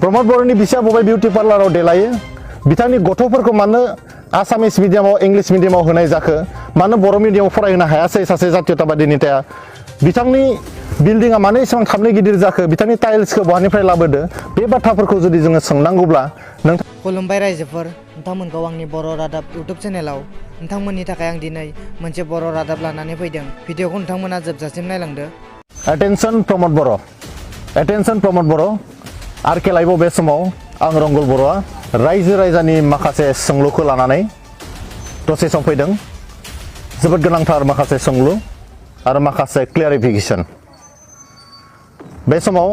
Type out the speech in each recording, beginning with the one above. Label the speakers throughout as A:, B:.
A: प्रमद बर'नि बिसिया बबे बिउटि पार्लाराव देलायो बिथांनि गथ'फोरखौ मानो आसामिस मिडियामाव इंलिश मिडियामाव होनाय जाखो मानो बर' मिडियामाव फरायहोनो हायासै सासे जातीयताबादी नेताया बिथांनि बिल्डिंआ मानो एसेबां थाबनो गिदिर जाखो बिथांनि टाइल्सखौ बहानिफ्राय लाबोदो बे बाथ्राफोरखौ जुदि जोङो सोंनांगौब्ला
B: खुलुमबाय रायजोफोर नोंथांमोनखौ आंनि बर' रादाब इउटुब चेनेलाव नोंथांमोननि थाखाय आं दिनै मोनसे बर' रादाब लानानै फैदों भिडिअखौ नोंथांमोना जोबजासिम नायलांदो
A: एटेनसन प्रमद बर' एटेनसन प्रमद बर' आरके लाइभआव बे समाव आं रंगल बर'आ रायजो राजानि माखासे सोंलुखौ लानानै दसे सम फैदों जोबोद गोनांथार माखासे सोंलु आरो माखासे क्लियारिफिकेसन बे समाव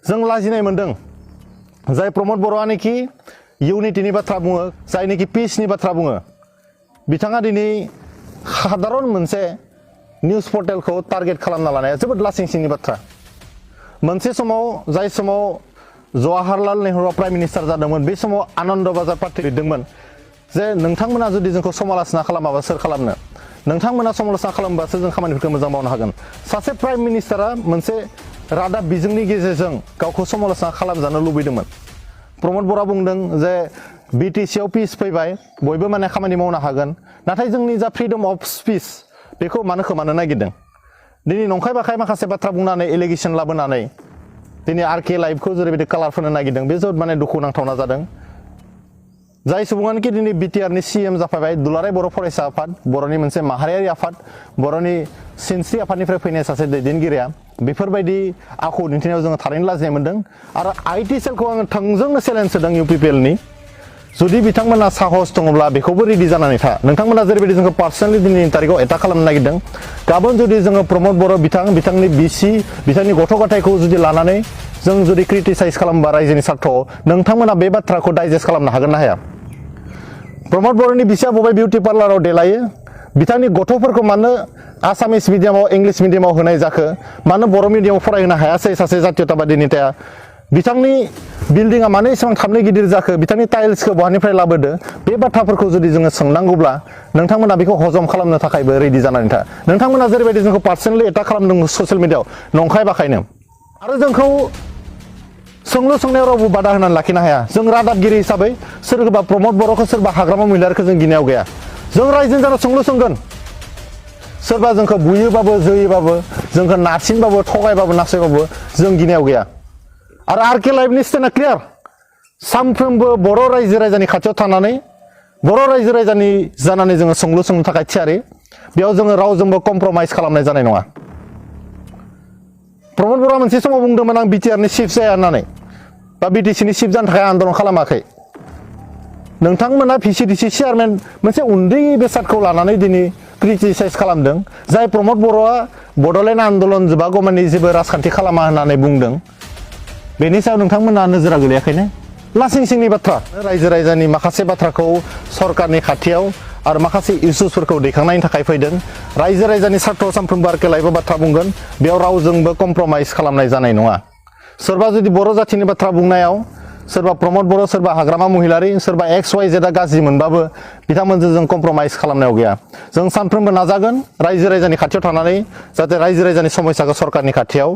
A: जों लाजिनाय मोनदों जाय प्रमद बर'आनोखि इउनिटिनि बाथ्रा बुङो जायनोखि पिसनि बाथ्रा बुङो बिथाङा दिनै साधारन मोनसे निउज पर्टेलखौ टारगेट खालामना लानाया जोबोद लासिंसिंनि बाथ्रा मोनसे समाव जाय समाव जवाहरलाल नेहरूआ प्राइम मिनिस्टार जादोंमोन बे समाव आनन्द बाजार पार्टी लिरदोंमोन जे नोंथांमोना जुदि जोंखौ समालोचना खालामाबा सोर खालामनो नोंथांमोना समालोचना खालामबासो जों खामानिफोरखौ मोजां मावनो हागोन सासे प्राइम मिनिस्टारा मोनसे रादाब बिजोंनि गेजेरजों गावखौ समालोचना खालामजानो लुबैदोंमोन प्रमद बर'आ बुंदों जे बिटिसिआव पिस फैबाय बयबो माने खामानि मावनो हागोन नाथाय जोंनि जा फ्रिडम अफ स्पिच बेखौ मानो खोमानो नागिरदों दिनै नंखाय बाखाय माखासे बाथ्रा बुंनानै एलिगेसन लाबोनानै दिनै आरके लाइभखौ जेरैबायदि कालार फोनो नागिरदों बे जोबोद माने दुखु नांथावना जादों जाय सुबुङानोखि दिनै बिटिआरनि सिएम जाफैबाय दुलाराय बर' फरायसा आफाद बर'नि मोनसे माहारियारि आफाद बर'नि सिनस्रि आफादनिफ्राय फैनाय सासे दैदेनगिरिया बेफोरबायदि आखु दिन्थिनायाव जोङो थारैनो लाजिनाय मोनदों आरो आईटी सेलखौ आङो थोंजोंनो चेलेन्ज होदों इउपिपिएलनि जुदि बिथांमोना साहस दङब्ला बेखौबो रेडि जानानै था नोंथांमोना जेरैबायदि जोंखौ पार्सनेलि दिनैनि तारिखआव एटाक खालामनो नागिरदों गाबोन जुदि जोङो प्रमद बर' बिथांनि बिसि बिथांनि गथ' गथायखौ जुदि लानानै जों जुदि क्रिटिसाइज खालामबा रायजोनि सार्थआव नोंथांमोना बे बाथ्राखौ डाइजेस्ट खालामनो हागोन ना हाया प्रमद बर'नि बिसिया बबे बिउटि पार्लाराव देलायो बिथांनि गथ'फोरखौ मानो आसामिस मिडियामाव इंलिश मिडियामाव होनाय जाखो मानो बर' मिडियामाव फरायहोनो हायासै सासे जातीयताबादी नेताया बिथांनि बिल्डिंआ मानो एसेबां थाबनो गिदिर जाखो बिथांनि टाइल्सखौ बहानिफ्राय लाबोदो बे बाथ्राफोरखौ जुदि जोङो सोंनांगौब्ला नोंथांमोना बेखौ हजम खालामनो थाखायबो रेडि जानानै था नोंथांमोना जेरैबायदि जोंखौ पार्सनेलि एटाक खालामदों ससियेल मिडियाआव नंखाय बाखायनो आरो जोंखौ सोंलु सोंनायाव रावबो बादा होनानै लाखिनो हाया जों रादाबगिरि हिसाबै सोरबा प्रमद बर'खौ सोरबा हाग्रामा महिलारिखौ जों गिनायाव गैया जों रायजोनि जाना सोंलु सोंगोन सोरबा जोंखौ बुयोबाबो जोयोबाबो जोंखौ नारसिनबाबो थगायबाबो नासयबाबो जों गिनायाव गैया आरो आरके लाइभनि स्टेन्डआ क्लियार सानफ्रोमबो बर' रायजो राजानि खाथियाव थानानै बर' रायजो राजानि जानानै जोङो सोंलु सोंनो थाखाय थियारि बेयाव जोङो रावजोंबो कमप्रमाइज खालामनाय जानाय नङा प्रमद बर'आ मोनसे समाव बुंदोंमोन आं बिटिआरनि चिफ जाया होननानै बा बिटिसिनि चिफ जानो थाखाय आन्दलन खालामाखै नोंथांमोना भिसिडिसि चेयारमेन मोनसे उन्दै बेसादखौ लानानै दिनै क्रिटिसाइज खालामदों जाय प्रमद बर'आ बड'लेण्ड आन्दलन जोबागौमानि जेबो राजखान्थि खालामा होननानै बुंदों बेनि सायाव नोंथांमोना नोजोरा गोलैयाखैनो लासिं सिंनि बाथ्रा रायजो राजानि माखासे बाथ्राखौ सरकारनि खाथियाव आरो माखासे इस्युसफोरखौ दैखांनायनि थाखाय फैदों रायजो राजानि सार्थआव सानफ्रोमबो आरके लाइभआव बाथ्रा बुंगोन बेयाव रावजोंबो कमप्रमाइज खालामनाय जानाय नङा सोरबा जुदि बर' जाथिनि बाथ्रा बुंनायाव सोरबा प्रमद बर' सोरबा हाग्रामा महिलारि सोरबा XYZ गाज्रि मोनबाबो बिथांमोनजों जों कमप्रमाइज खालामनायाव गैया जों सानफ्रोमबो नाजागोन रायजो राजानि खाथियाव थानानै जाहाथे रायजो राजानि समस्याखौ सरकारनि खाथियाव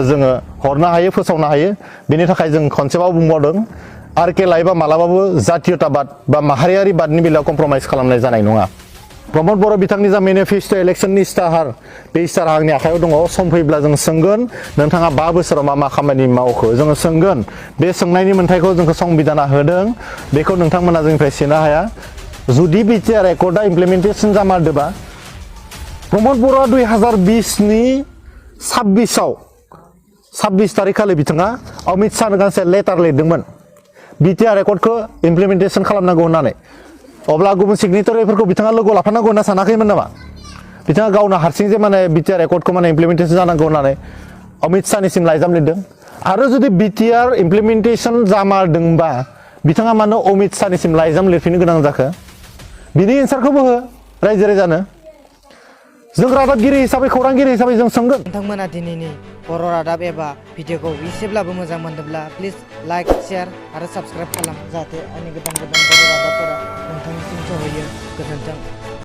A: जोङो हरनो हायो फोसावनो हायो बेनि थाखाय जों खनसेबाव बुंबावदों आरके लाइभआ मालाबाबो जातीयताबाद बा माहारियारिबादनि बेलायाव कमप्रमाइज खालामनाय जानाय नङा प्रमद बर' बिथांनि जा मेनिफेस्ट' इलेक्सननि इस्ताहार बे इस्ताहारा आंनि आखायाव दङ सम फैब्ला जों सोंगोन नोंथाङा 5 बोसोराव मा मा खामानि मावखो जोङो सोंगोन बे सोंनायनि मोन्थायखौ जोंखौ संबिधाना होदों बेखौ नोंथांमोना जोंनिफ्राय सेनो हाया जुदि बिटिआर एकर्डआ इमप्लिमेन्टेसन जामारदोंबा प्रमद बर'आ 2020नि 26 तारिखखालि बिथाङा अमित शाहनो गांसे लेटार लिरदोंमोन बिटिआर एकर्डखौ इमप्लिमेन्टेसन खालामनांगौ होननानै अब्ला गुबुन सिगनेटारिफोरखौ बिथाङा लोगो लाफानांगौ होनना सानाखैमोन नामा बिथाङा गावनो हारसिं जे माने बिटिआर एकर्डखौ माने इमप्लिमेन्टेसन जानांगौ होननानै अमित शाहनिसिम लाइजाम लिरदों आरो जुदि बिटिआर इमप्लिमेन्टेसन जामारदोंबा बिथाङा मानो अमित शाहनिसिम लाइजाम लिरफिननो गोनां जाखो बिनि एन्सारखौबो हो रायजो राजानो जों रादाबगिरि हिसाबै खौरांगिरि हिसाबै जों सोंगोन
B: नोंथांमोना दिनैनि बर' रादाब एबा भिडिअखौ एसेब्लाबो मोजां मोनदोंब्ला प्लिज लाइक शेयार आरो साबस्क्राइब खालाम जाहाथे आंनि गोदान बर' रादाबफोरा नोंथांनिसिम सहैयो गोजोन्थों